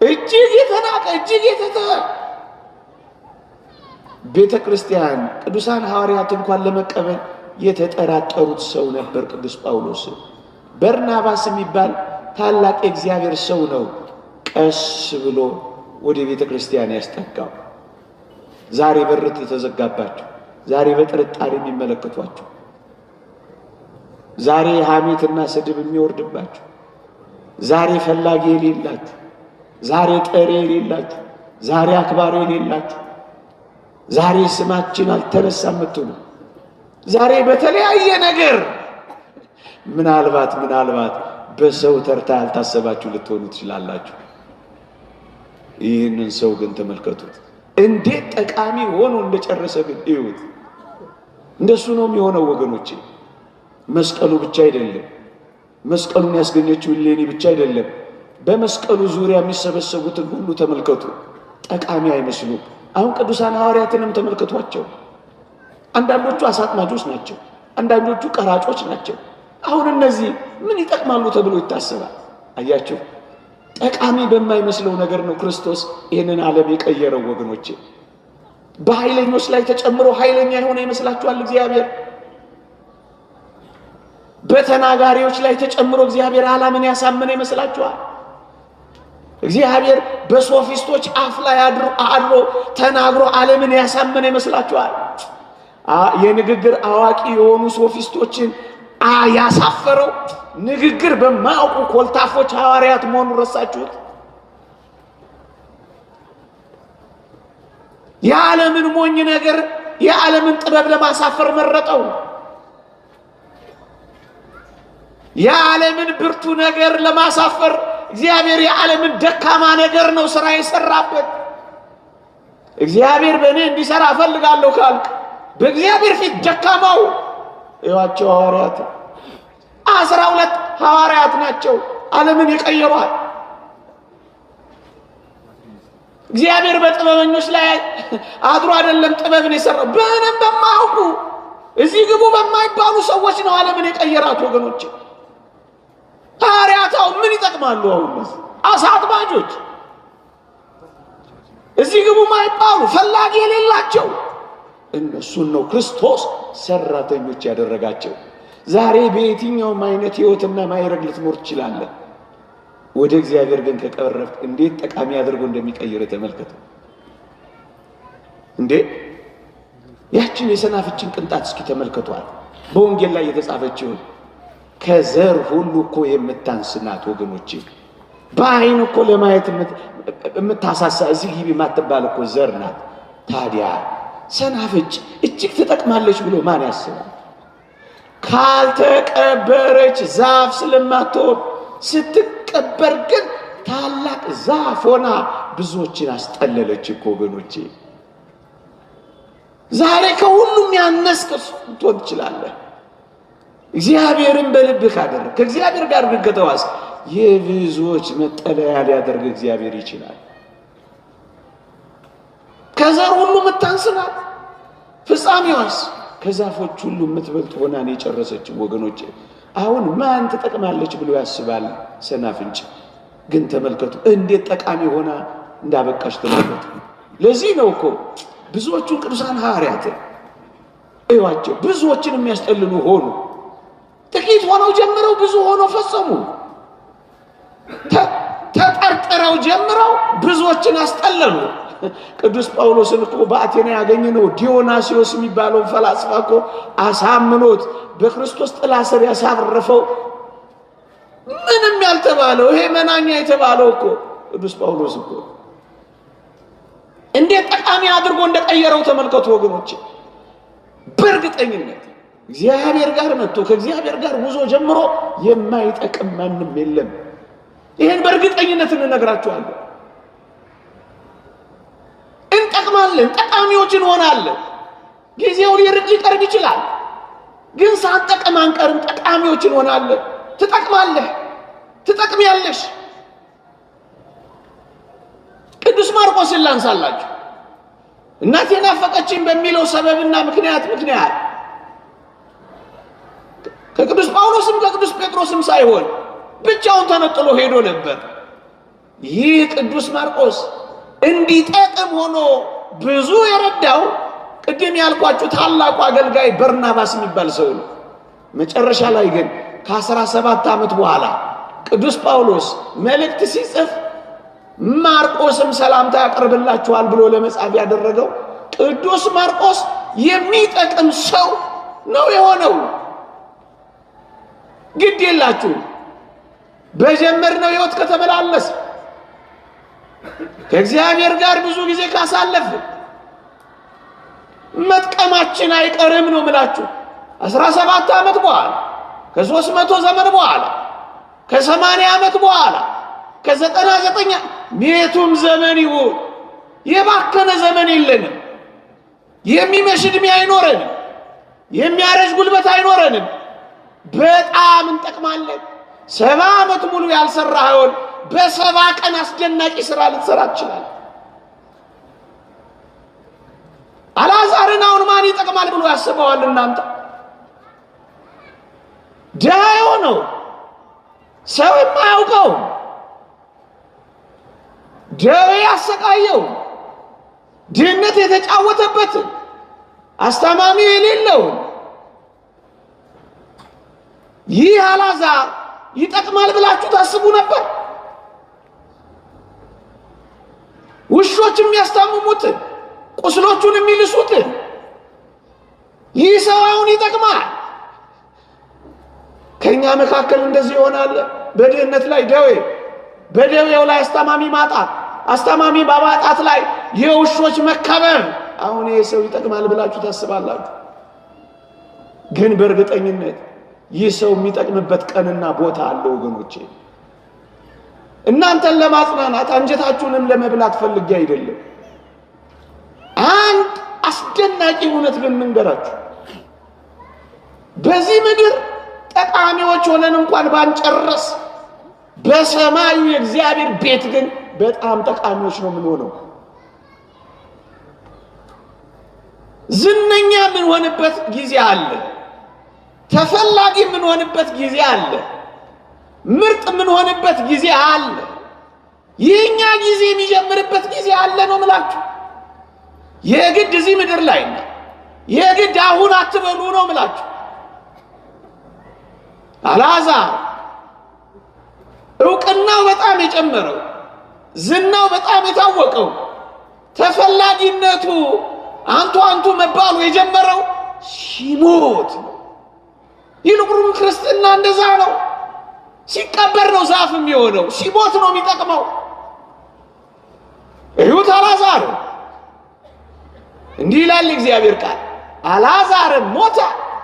እጅግ የተናቀ እጅግ ቤተ ክርስቲያን ቅዱሳን ሐዋርያት እንኳን ለመቀበል የተጠራጠሩት ሰው ነበር ቅዱስ ጳውሎስ። በርናባስ የሚባል ታላቅ የእግዚአብሔር ሰው ነው ቀስ ብሎ ወደ ቤተ ክርስቲያን ያስጠጋው። ዛሬ በር የተዘጋባቸው፣ ዛሬ በጥርጣሬ የሚመለከቷቸው፣ ዛሬ ሐሜትና ስድብ የሚወርድባቸው፣ ዛሬ ፈላጊ የሌላችሁ፣ ዛሬ ጠሪ የሌላችሁ፣ ዛሬ አክባሪ የሌላችሁ፣ ዛሬ ስማችን አልተነሳ የምትሉ፣ ዛሬ በተለያየ ነገር ምናልባት ምናልባት በሰው ተርታ ያልታሰባችሁ ልትሆኑ ትችላላችሁ። ይህንን ሰው ግን ተመልከቱት፣ እንዴት ጠቃሚ ሆኖ እንደጨረሰ ግን እዩት። እንደሱ ነው የሚሆነው ወገኖቼ። መስቀሉ ብቻ አይደለም፣ መስቀሉን ያስገኘችው እሌኒ ብቻ አይደለም። በመስቀሉ ዙሪያ የሚሰበሰቡትን ሁሉ ተመልከቱ። ጠቃሚ አይመስሉም። አሁን ቅዱሳን ሐዋርያትንም ተመልከቷቸው። አንዳንዶቹ አሳ አጥማጆች ናቸው፣ አንዳንዶቹ ቀራጮች ናቸው። አሁን እነዚህ ምን ይጠቅማሉ ተብሎ ይታሰባል። አያችሁ፣ ጠቃሚ በማይመስለው ነገር ነው ክርስቶስ ይህንን ዓለም የቀየረው ወገኖቼ። በኃይለኞች ላይ ተጨምሮ ኃይለኛ የሆነ ይመስላችኋል እግዚአብሔር? በተናጋሪዎች ላይ ተጨምሮ እግዚአብሔር ዓለምን ያሳመነ ይመስላችኋል? እግዚአብሔር በሶፊስቶች አፍ ላይ አድሮ ተናግሮ ዓለምን ያሳመነ ይመስላችኋል? የንግግር አዋቂ የሆኑ ሶፊስቶችን ያሳፈረው ንግግር በማያውቁ ኮልታፎች ሐዋርያት መሆኑን ረሳችሁት? የዓለምን ሞኝ ነገር የዓለምን ጥበብ ለማሳፈር መረጠው። የዓለምን ብርቱ ነገር ለማሳፈር እግዚአብሔር የዓለምን ደካማ ነገር ነው ስራ የሰራበት። እግዚአብሔር በእኔ እንዲሰራ እፈልጋለሁ ካልክ በእግዚአብሔር ፊት ደካማው እዩዋቸው። ሐዋርያት 12 ሐዋርያት ናቸው ዓለምን የቀየሯል። እግዚአብሔር በጥበበኞች ላይ አድሮ አይደለም ጥበብን የሰራው፣ በምንም በማያውቁ እዚህ ግቡ በማይባሉ ሰዎች ነው ዓለምን የቀየራት ወገኖች። ሐዋርያት አሁን ምን ይጠቅማሉ? አሁን አሳ አጥማጆች፣ እዚህ ግቡ ማይባሉ ፈላጊ የሌላቸው እነሱን ነው ክርስቶስ ሰራተኞች ያደረጋቸው። ዛሬ በየትኛውም አይነት ሕይወትና ማዕረግ ልትኖር ትችላለህ። ወደ እግዚአብሔር ግን ከቀረብክ እንዴት ጠቃሚ አድርጎ እንደሚቀይር ተመልከተ። እንዴ ያችን የሰናፍጭን ቅንጣት እስኪ ተመልከቷል። በወንጌል ላይ የተጻፈችውን ከዘር ሁሉ እኮ የምታንስ ናት ወገኖቼ። በአይን እኮ ለማየት የምታሳሳ እዚህ ግቢ የማትባል እኮ ዘር ናት። ታዲያ ሰናፍጭ እጅግ ትጠቅማለች ብሎ ማን ያስባል? ካልተቀበረች ዛፍ ስለማትሆን ስትቀበር ግን ታላቅ ዛፍ ሆና ብዙዎችን አስጠለለች እኮ ወገኖቼ። ዛሬ ከሁሉም ያነስክ ልትሆን ትችላለህ። እግዚአብሔርን በልብህ ካደረግ ከእግዚአብሔር ጋር ግን ከተዋስክ የብዙዎች መጠለያ ሊያደርግ እግዚአብሔር ይችላል። ከዘር ሁሉ የምታንስ ናት። ፍጻሜዋስ ከዛፎች ሁሉ የምትበልጥ ሆና ነው የጨረሰችው ወገኖቼ። አሁን ማን ትጠቅማለች ብሎ ያስባል ሰናፍንጭ? ግን ተመልከቱ እንዴት ጠቃሚ ሆና እንዳበቃች ተመልከቱ። ለዚህ ነው እኮ ብዙዎቹን ቅዱሳን ሐዋርያት እዩዋቸው፣ ብዙዎችን የሚያስጠልሉ ሆኑ። ጥቂት ሆነው ጀምረው ብዙ ሆነው ፈጸሙ። ተጠርጥረው ጀምረው ብዙዎችን አስጠለሉ። ቅዱስ ጳውሎስን እኮ በአቴና ያገኘነው ዲዮናሲዮስ የሚባለውን ፈላስፋ እኮ አሳምኖት በክርስቶስ ጥላ ስር ያሳረፈው ምንም ያልተባለው ይሄ መናኛ የተባለው እኮ ቅዱስ ጳውሎስ እኮ እንዴት እንዴት ጠቃሚ አድርጎ እንደቀየረው ተመልከቱ ወገኖቼ። በእርግጠኝነት እግዚአብሔር ጋር መጥቶ ከእግዚአብሔር ጋር ጉዞ ጀምሮ የማይጠቅም ማንም የለም። ይህን በእርግጠኝነት እንነግራችኋለን። እንጠቅማለን፣ ጠቃሚዎች እንሆናለን። ጊዜው ሊርቅ ሊቀርብ ይችላል፣ ግን ሳንጠቅም አንቀርም። ጠቃሚዎች እንሆናለን። ትጠቅማለህ፣ ትጠቅሚያለሽ። ቅዱስ ማርቆስን ላንሳላችሁ። እናቴ ናፈቀችኝ በሚለው ሰበብና ምክንያት ከቅዱስ ጳውሎስም ከቅዱስ ጴጥሮስም ሳይሆን ብቻውን ተነጥሎ ሄዶ ነበር። ይህ ቅዱስ ማርቆስ እንዲጠቅም ሆኖ ብዙ የረዳው ቅድም ያልኳችሁ ታላቁ አገልጋይ በርናባስ የሚባል ሰው ነው። መጨረሻ ላይ ግን ከ17 ዓመት በኋላ ቅዱስ ጳውሎስ መልእክት ሲጽፍ ማርቆስም ሰላምታ ያቀርብላችኋል ብሎ ለመጻፍ ያደረገው ቅዱስ ማርቆስ የሚጠቅም ሰው ነው የሆነው። ግድ የላችሁ በጀመርነው ሕይወት ከተመላለስ ከእግዚአብሔር ጋር ብዙ ጊዜ ካሳለፍ መጥቀማችን አይቀርም ነው ምላችሁ። 17 ዓመት በኋላ ከ300 ዘመን በኋላ ከ80 ዓመት በኋላ ከ99 የቱም ዘመን ይሁን የባከነ ዘመን የለንም። የሚመሽ ዕድሜ አይኖረንም። የሚያረጅ ጉልበት አይኖረንም። በጣም እንጠቅማለን። 70 ዓመት ሙሉ ያልሰራኸውን በ70 ቀን አስደናቂ ስራ ልትሰራ ትችላለህ። አልዓዛርን አሁን ማን ይጠቅማል ብሎ ያስበዋል? እናንተ ድሃ የሆነው ሰው የማያውቀው ደዌ ያሰቃየው ድህነት የተጫወተበትን አስታማሚ የሌለውን ይህ አልዓዛር ይጠቅማል ብላችሁ ታስቡ ነበር? ውሾች የሚያስታምሙትን ቁስሎቹን የሚልሱትን ይህ ሰው አሁን ይጠቅማል? ከኛ መካከል እንደዚህ ይሆናል። በድህነት ላይ ደዌ፣ በደዌው ላይ አስታማሚ ማጣት፣ አስታማሚ በማጣት ላይ የውሾች መከበብ። አሁን ይህ ሰው ይጠቅማል ብላችሁ ታስባላችሁ? ግን በእርግጠኝነት ይህ ሰው የሚጠቅምበት ቀንና ቦታ አለ ወገኖቼ። እናንተን ለማጽናናት አንጀታችሁንም ለመብላት ፈልጌ አይደለም። አንድ አስደናቂ እውነት ግን እንንገራችሁ። በዚህ ምድር ጠቃሚዎች ሆነን እንኳን ባንጨረስ በሰማዩ የእግዚአብሔር ቤት ግን በጣም ጠቃሚዎች ነው የምንሆነው። ዝነኛ የምንሆንበት ጊዜ አለ። ተፈላጊ የምንሆንበት ጊዜ አለ። ምርጥ የምንሆንበት ጊዜ አለ። የኛ ጊዜ የሚጀምርበት ጊዜ አለ ነው ምላችሁ። የግድ እዚህ ምድር ላይ ነው፣ የግድ አሁን አትበሉ ነው ምላችሁ። አልዓዛር እውቅናው በጣም የጨመረው፣ ዝናው በጣም የታወቀው፣ ተፈላጊነቱ አንቱ አንቱ መባሉ የጀመረው ሲሞት ነው። ይልቁንም ክርስትና እንደዛ ነው። ሲቀበር ነው ዛፍ የሚሆነው፣ ሲሞት ነው የሚጠቅመው። እዩት አልዓዛር እንዲህ ይላል እግዚአብሔር ቃል፣ አልዓዛርም ሞተ፣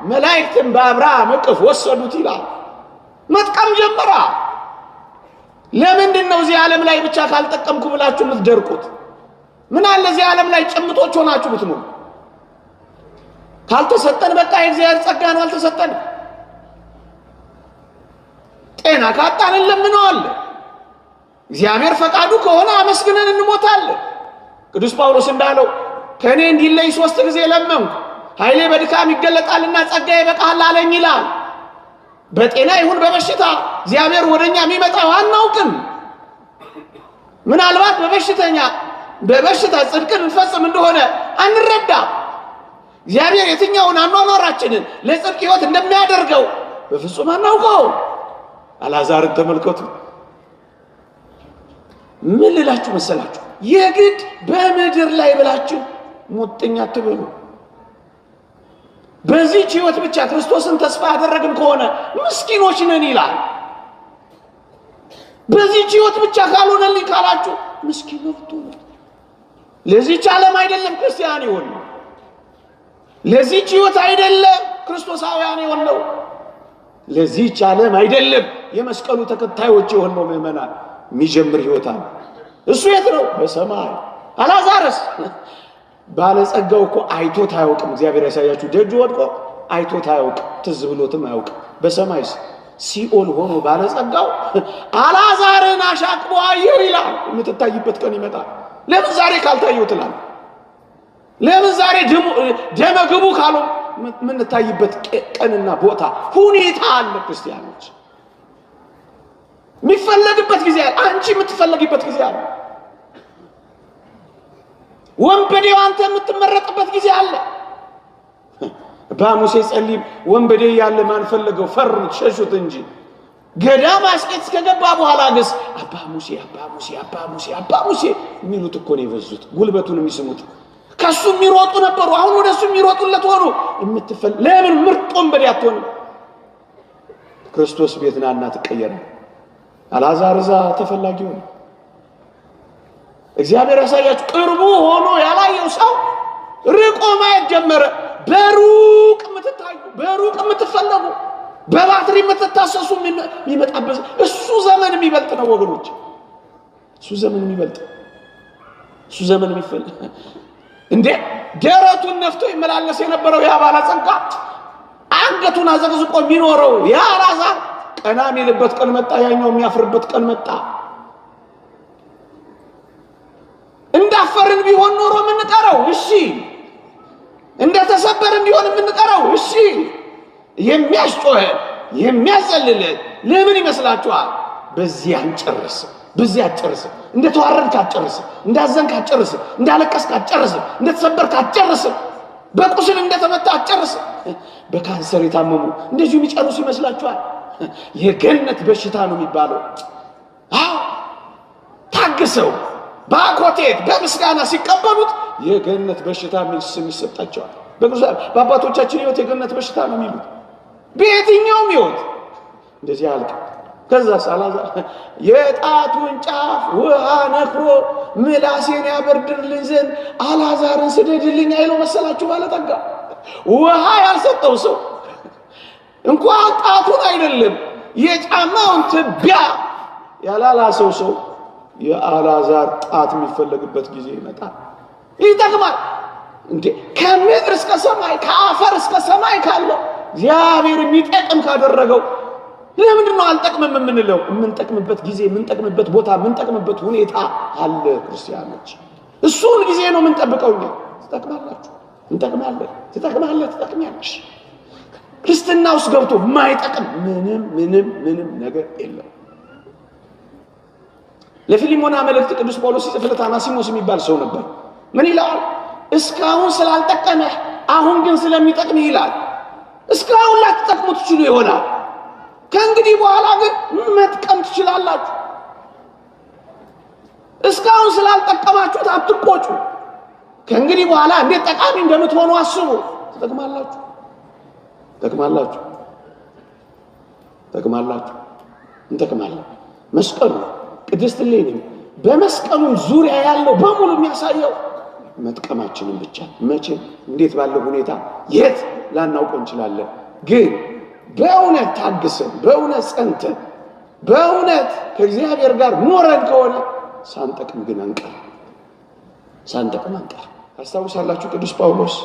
መላእክትም በአብርሃም እቅፍ ወሰዱት ይላል። መጥቀም ጀመራ። ለምንድን ነው እዚህ ዓለም ላይ ብቻ ካልጠቀምኩ ብላችሁ የምትደርቁት? ምን አለ እዚህ ዓለም ላይ ጭምቶች ሆናችሁ ብትኖሩ? ካልተሰጠን በቃ የእግዚአብሔር ጸጋ ነው፣ አልተሰጠን። ጤና ካጣን እንለምነዋለን። እግዚአብሔር ፈቃዱ ከሆነ አመስግነን እንሞታለን። ቅዱስ ጳውሎስ እንዳለው ከእኔ እንዲለይ 3 ጊዜ ለመንኩ፣ ኃይሌ በድካም ይገለጣልና ጸጋዬ ይበቃሃል አለኝ ይላል። በጤና ይሁን በበሽታ እግዚአብሔር ወደኛ የሚመጣው አናውቅም። ምናልባት በበሽታ ጽድቅን እንፈጽም እንደሆነ አንረዳም። እግዚአብሔር የትኛውን አኗኗራችንን ለጽድቅ ሕይወት እንደሚያደርገው በፍጹም አናውቀው። አልዓዛርን ተመልከቱ። ምን ልላችሁ መሰላችሁ? የግድ በምድር ላይ ብላችሁ ሙጥኝ አትበሉ። በዚህች ሕይወት ብቻ ክርስቶስን ተስፋ ያደረግን ከሆነ ምስኪኖች ነን ይላል። በዚህች ሕይወት ብቻ ካልሆነልኝ ካላችሁ ምስኪኖች ትሆኑ። ለዚህች ዓለም አይደለም ክርስቲያን የሆነው፣ ለዚህች ሕይወት አይደለም ክርስቶሳውያን የሆነው፣ ለዚህች ዓለም አይደለም የመስቀሉ ተከታዮች የሆነው። ምዕመናን የሚጀምር ሕይወት አለ። እሱ የት ነው? በሰማይ። አልዓዛርስ ባለጸጋው እኮ አይቶት አያውቅም። እግዚአብሔር ያሳያችሁ። ደጁ ወድቆ አይቶት አያውቅም፣ ትዝ ብሎትም አያውቅም። በሰማይስ ሲኦል ሆኖ ባለጸጋው አልዓዛርን አሻቅቦ አየው ይላል። የምትታይበት ቀን ይመጣል። ለምን ዛሬ ካልታየው ትላለህ? ለምን ዛሬ ደመግቡ ካሉ የምንታይበት ቀንና ቦታ ሁኔታ አለ። ክርስቲያኖች የሚፈለግበት ጊዜ አለ። አንቺ የምትፈለግበት ጊዜ አለ። ወንበዴው አንተ የምትመረጥበት ጊዜ አለ። በሙሴ ጸሊም ወንበዴ ያለ ማን ፈለገው? ፈሩት፣ ሸሹት እንጂ ገዳም አስቄጥስ ከገባ በኋላ ግስ አባ ሙሴ አባ ሙሴ አባ ሙሴ አባ ሙሴ የሚሉት እኮ ነው የበዙት። ጉልበቱን የሚስሙት ከሱ የሚሮጡ ነበሩ። አሁን ወደ እሱ የሚሮጡለት ሆኑ። ለምን ምርጥ ወንበዴ አትሆንም? ክርስቶስ ቤት ናና ትቀየራለህ። አልዓዛር እዛ ተፈላጊ ሆነ። እግዚአብሔር ያሳያችሁ። ቅርቡ ሆኖ ያላየው ሰው ርቆ ማየት ጀመረ። በሩቅ የምትታዩ፣ በሩቅ የምትፈለጉ፣ በባትሪ የምትታሰሱ የሚመጣበት እሱ ዘመን የሚበልጥ ነው ወገኖች። እሱ ዘመን የሚበልጥ እሱ ዘመን የሚፈል እንዴ ደረቱን ነፍቶ ይመላለስ የነበረው ያ ባለጸጋ አንገቱን አዘቅዝቆ የሚኖረው ያ አልዓዛር ቀና የሚልበት ቀን መጣ። ያኛው የሚያፍርበት ቀን መጣ። እንዳፈርን ቢሆን ኖሮ የምንቀረው እሺ፣ እንደተሰበርን ቢሆን የምንቀረው እሺ። የሚያስጮኸን የሚያጸልልን ለምን ይመስላችኋል? በዚህ አንጨርስም፣ በዚህ አትጨርስም። እንደተዋረድክ አትጨርስም፣ እንዳዘንክ አትጨርስም፣ እንዳለቀስክ አትጨርስም፣ እንደተሰበርክ አትጨርስም፣ በቁስል እንደተመታ አትጨርስም። በካንሰር የታመሙ እንደዚሁ የሚጨርሱ ይመስላችኋል? የገነት በሽታ ነው የሚባለው። አዎ ታግሰው በአኮቴት በምስጋና ሲቀበሉት የገነት በሽታ የሚል ስም ይሰጣቸዋል። በአባቶቻችን ሕይወት የገነት በሽታ ነው የሚሉት። በየትኛውም ሕይወት እንደዚህ አልቅ። ከዛስ አልዓዛር የጣቱን ጫፍ ውሃ ነክሮ ምላሴን ያበርድልኝ ዘንድ አልዓዛርን ስደድልኝ አይለው መሰላችሁ? ባለጠጋ ውሃ ያልሰጠው ሰው እንኳን ጣቱን አይደለም የጫማውን ትቢያ ያላላሰው ሰው የአልዓዛር ጣት የሚፈለግበት ጊዜ ይመጣል። ይጠቅማል እንዴ! ከምድር እስከ ሰማይ ከአፈር እስከ ሰማይ ካለው እግዚአብሔር የሚጠቅም ካደረገው ለምንድን ነው አልጠቅምም የምንለው? የምንጠቅምበት ጊዜ፣ የምንጠቅምበት ቦታ፣ የምንጠቅምበት ሁኔታ አለ። ክርስቲያኖች እሱን ጊዜ ነው የምንጠብቀው። እኛ ትጠቅማላችሁ፣ እንጠቅማለን፣ ትጠቅማለህ፣ ትጠቅሚያለሽ። ክርስትና ውስጥ ገብቶ የማይጠቅም ምንም ምንም ምንም ነገር የለም። ለፊሊሞና መልእክት ቅዱስ ጳውሎስ ሲጽፍለት አናሲሞስ የሚባል ሰው ነበር። ምን ይለዋል? እስካሁን ስላልጠቀመህ አሁን ግን ስለሚጠቅምህ ይላል። እስካሁን ላትጠቅሙ ትችሉ ይሆናል። ከእንግዲህ በኋላ ግን መጥቀም ትችላላችሁ። እስካሁን ስላልጠቀማችሁት አትቆጩ። ከእንግዲህ በኋላ እንዴት ጠቃሚ እንደምትሆኑ አስቡ። ትጠቅማላችሁ፣ ትጠቅማላችሁ፣ ትጠቅማላችሁ፣ እንጠቅማለን። መስቀሉ ቅድስት እሌኒም በመስቀሉም ዙሪያ ያለው በሙሉ የሚያሳየው መጥቀማችንን ብቻ። መቼም እንዴት ባለው ሁኔታ የት ላናውቀው እንችላለን፣ ግን በእውነት ታግሰን በእውነት ጸንተን በእውነት ከእግዚአብሔር ጋር ኖረን ከሆነ ሳንጠቅም ግን አንቀር፣ ሳንጠቅም አንቀር። ታስታውሳላችሁ ቅዱስ ጳውሎስ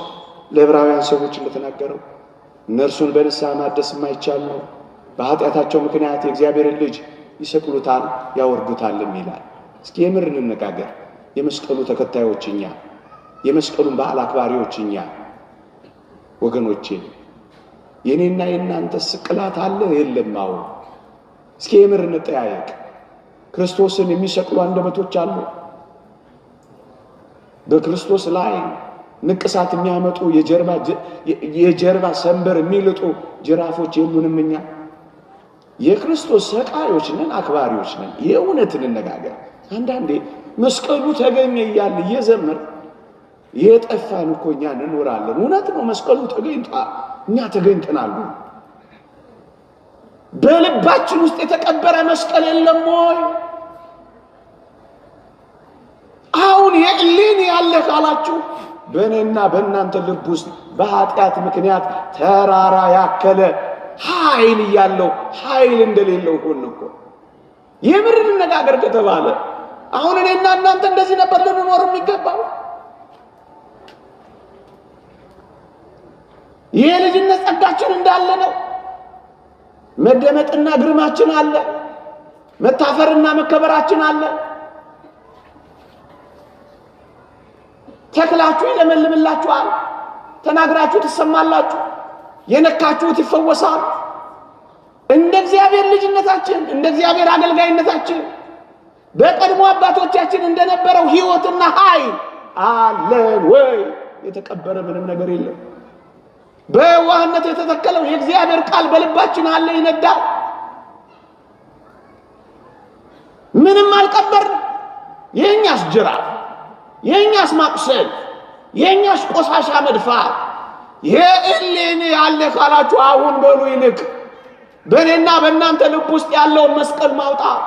ለዕብራውያን ሰዎች እንደተናገረው እነርሱን በንስሐ ማደስ የማይቻል ነው፣ በኃጢአታቸው ምክንያት የእግዚአብሔርን ልጅ ይሰቅሉታል ያወርዱታልም ይላል። እስኪ የምር እንነጋገር። የመስቀሉ ተከታዮች እኛ፣ የመስቀሉን በዓል አክባሪዎች እኛ ወገኖቼ፣ የኔና የእናንተ ስቅላት አለ የለም? አዎ። እስኪ የምር እንጠያየቅ። ክርስቶስን የሚሰቅሉ አንደበቶች አሉ። በክርስቶስ ላይ ንቅሳት የሚያመጡ የጀርባ ሰንበር የሚልጡ ጅራፎች የሉንም። እኛ የክርስቶስ ሰቃዮች ነን፣ አክባሪዎች ነን። የእውነት እንነጋገር። አንዳንዴ መስቀሉ ተገኘ እያልን እየዘመር የጠፋን እኮ እኛ እንኖራለን። እውነት ነው፣ መስቀሉ ተገኝቷል፣ እኛ ተገኝተናል። በልባችን ውስጥ የተቀበረ መስቀል የለም ወይ? አሁን የእሌኒ ያለ አለ ካላችሁ በእኔና በእናንተ ልብ ውስጥ በኃጢአት ምክንያት ተራራ ያከለ ኃይል እያለው ኃይል እንደሌለው ሆን እኮ። የምር እንነጋገር ከተባለ አሁን እኔና እናንተ እንደዚህ ነበር ልንኖር የሚገባው። የልጅነት ጸጋችን እንዳለ ነው። መደመጥና ግርማችን አለ። መታፈርና መከበራችን አለ። ተክላችሁ ይለመልምላችኋል። ተናግራችሁ ትሰማላችሁ። የነካችሁት ይፈወሳል። እንደ እግዚአብሔር ልጅነታችን፣ እንደ እግዚአብሔር አገልጋይነታችን በቀድሞ አባቶቻችን እንደነበረው ሕይወትና ኃይል አለን ወይ? የተቀበረ ምንም ነገር የለም። በየዋህነት የተተከለው የእግዚአብሔር ቃል በልባችን አለ፣ ይነዳል። ምንም አልቀበርንም። የእኛስ ጅራፍ፣ የእኛስ ማቁሰል፣ የእኛስ ቆሻሻ መድፋት የእሌኒ ያለ ካላችሁ አሁን በሉ ይልቅ በእኔና በእናንተ ልብ ውስጥ ያለውን መስቀል ማውጣት።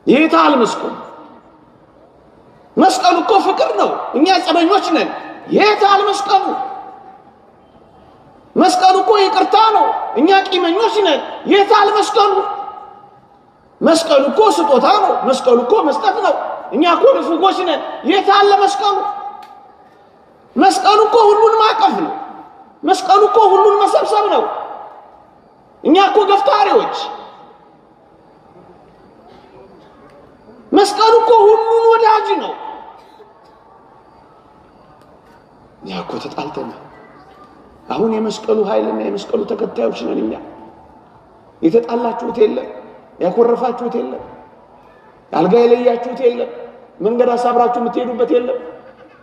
ይታል መስቀሉ። መስቀሉ እኮ ፍቅር ነው። እኛ ጸበኞች ነን። የታል መስቀሉ? መስቀሉ እኮ ይቅርታ ነው። እኛ ቂመኞች ነን። የታል መስቀሉ? መስቀሉ እኮ ስጦታ ነው። መስቀሉ እኮ መስጠት ነው። እኛ እኮ ንፉጎች ነን። የታለ መስቀሉ? መስቀሉ እኮ ሁሉን ማቀፍ ነው። መስቀሉ እኮ ሁሉን መሰብሰብ ነው። እኛ እኮ ገፍታሪዎች። መስቀሉ እኮ ሁሉን ወዳጅ ነው። እኛ እኮ ተጣልተናል። አሁን የመስቀሉ ኃይልና የመስቀሉ ተከታዮች ነን። እኛ የተጣላችሁት የለም፣ ያኮረፋችሁት የለም፣ አልጋ የለያችሁት የለም፣ መንገድ አሳብራችሁ የምትሄዱበት የለም፣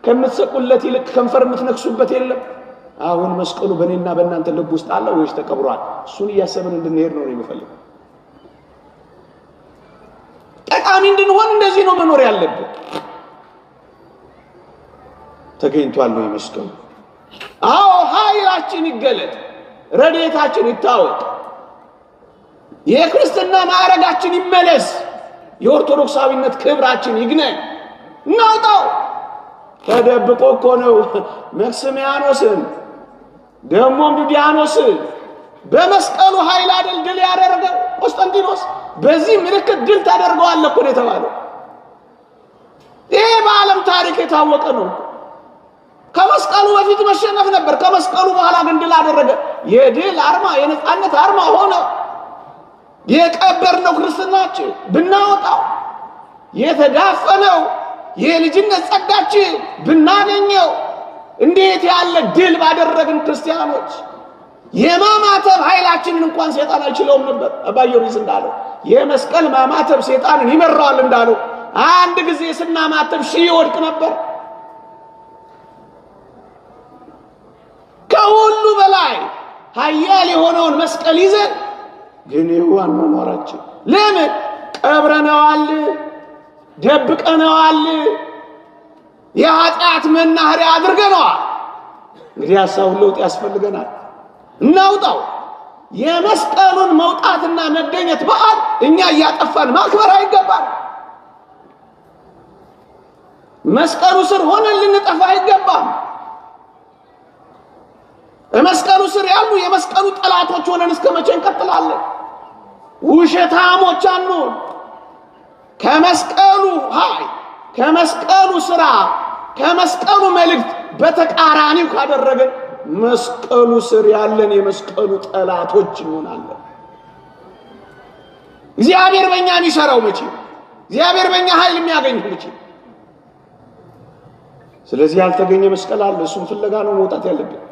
ከምትሰቁለት ይልቅ ከንፈር የምትነክሱበት የለም። አሁን መስቀሉ በእኔና በእናንተ ልብ ውስጥ አለ ወይስ ተቀብሯል? እሱን እያሰብን እንድንሄድ ነው የምፈልገው። ጠቃሚ እንድንሆን እንደዚህ ነው መኖር ያለብን። ተገኝቷል ነው መስቀሉ? አዎ፣ ኃይላችን ይገለጥ፣ ረድኤታችን ይታወቅ፣ የክርስትና ማዕረጋችን ይመለስ፣ የኦርቶዶክሳዊነት ክብራችን ይግነን። እናውጣው። ተደብቆ እኮ ነው መክስሚያኖስን ደግሞም ዱዲያኖስን በመስቀሉ ኃይል አይደል ድል ያደረገው ቆስጠንጢኖስ። በዚህ ምልክት ድል ታደርገዋለህ እኮ ነው የተባለው። ይሄ በዓለም ታሪክ የታወቀ ነው። ከመስቀሉ በፊት መሸነፍ ነበር፣ ከመስቀሉ በኋላ ግን ድል አደረገ። የድል አርማ፣ የነፃነት አርማ ሆነ። የቀበርነው ክርስትናችን ብናወጣው፣ የተዳፈነው የልጅነት ጸጋችን ብናገኘው እንዴት ያለ ድል ባደረግን ክርስቲያኖች። የማማተብ ኃይላችንን እንኳን ሴጣን አይችለውም ነበር። አባ ጊዮርጊስ እንዳለው የመስቀል ማማተብ ሴጣንን ይመራዋል እንዳለው አንድ ጊዜ ስናማተብ ሺህ ይወድቅ ነበር። ከሁሉ በላይ ኃያል የሆነውን መስቀል ይዘን ግን ይኸው አኗኗራችን ለምን ቀብረነዋል? ደብቀነዋል። የኃጢአት መናኸሪያ አድርገነዋል። እንግዲህ ሀሳቡን ለውጥ ያስፈልገናል። እናውጣው። የመስቀሉን መውጣትና መገኘት በዓል እኛ እያጠፋን ማክበር አይገባል። መስቀሉ ስር ሆነን ልንጠፋ አይገባም። በመስቀሉ ስር ያሉ የመስቀሉ ጠላቶች ሆነን እስከ መቼ እንቀጥላለን? ውሸታሞች አንሁን። ከመስቀሉ ኃይል፣ ከመስቀሉ ስራ፣ ከመስቀሉ መልእክት በተቃራኒው ካደረግን መስቀሉ ስር ያለን የመስቀሉ ጠላቶች እንሆናለን። እግዚአብሔር በእኛ የሚሰራው መቼ? እግዚአብሔር በእኛ ኃይል የሚያገኘው መቼ? ስለዚህ ያልተገኘ መስቀል አለ። እሱን ፍለጋ ነው መውጣት ያለብን።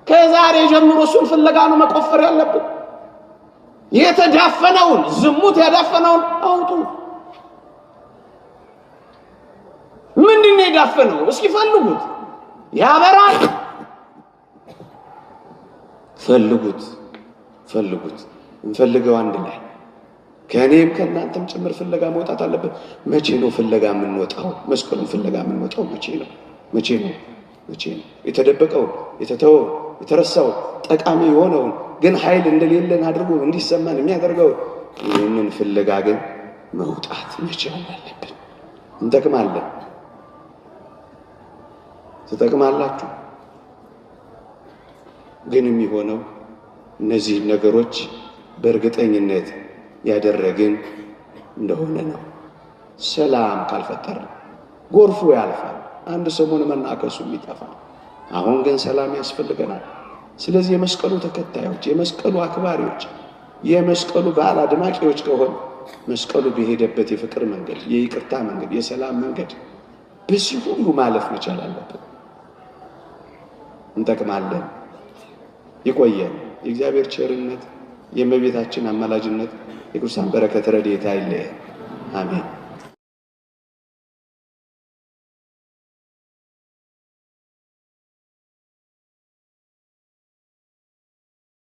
ከዛሬ ጀምሮ እሱን ፍለጋ ነው መቆፈር ያለብን። የተዳፈነውን ዝሙት ያዳፈነውን አውጡ። ምንድን ነው የዳፈነው? እስኪ ፈልጉት። ያበራል። ፈልጉት፣ ፈልጉት። እንፈልገው አንድ ላይ ከእኔም ከእናንተም ጭምር ፍለጋ መውጣት አለብን። መቼ ነው ፍለጋ የምንወጣው? መስቀሉን ፍለጋ የምንወጣው መቼ ነው? መቼ ነው? መቼ ነው? የተደበቀውን፣ የተተወውን፣ የተረሳውን፣ ጠቃሚ የሆነውን ግን ኃይል እንደሌለን አድርጎ እንዲሰማን የሚያደርገውን ይህንን ፍለጋ ግን መውጣት መቻል አለብን። እንጠቅማለን። ትጠቅማላችሁ። ግን የሚሆነው እነዚህን ነገሮች በእርግጠኝነት ያደረግን እንደሆነ ነው። ሰላም ካልፈጠርን ጎርፉ ያልፋል፣ አንድ ሰሞን መናከሱም ይጠፋል። አሁን ግን ሰላም ያስፈልገናል። ስለዚህ የመስቀሉ ተከታዮች፣ የመስቀሉ አክባሪዎች፣ የመስቀሉ በዓል አድማቂዎች ከሆን መስቀሉ በሄደበት የፍቅር መንገድ፣ የይቅርታ መንገድ፣ የሰላም መንገድ በዚህ ሁሉ ማለፍ መቻል አለብን። እንጠቅማለን። ይቆየን። የእግዚአብሔር ቸርነት፣ የእመቤታችን አማላጅነት፣ የቅዱሳን በረከት ረድኤት አይለየን። አሜን።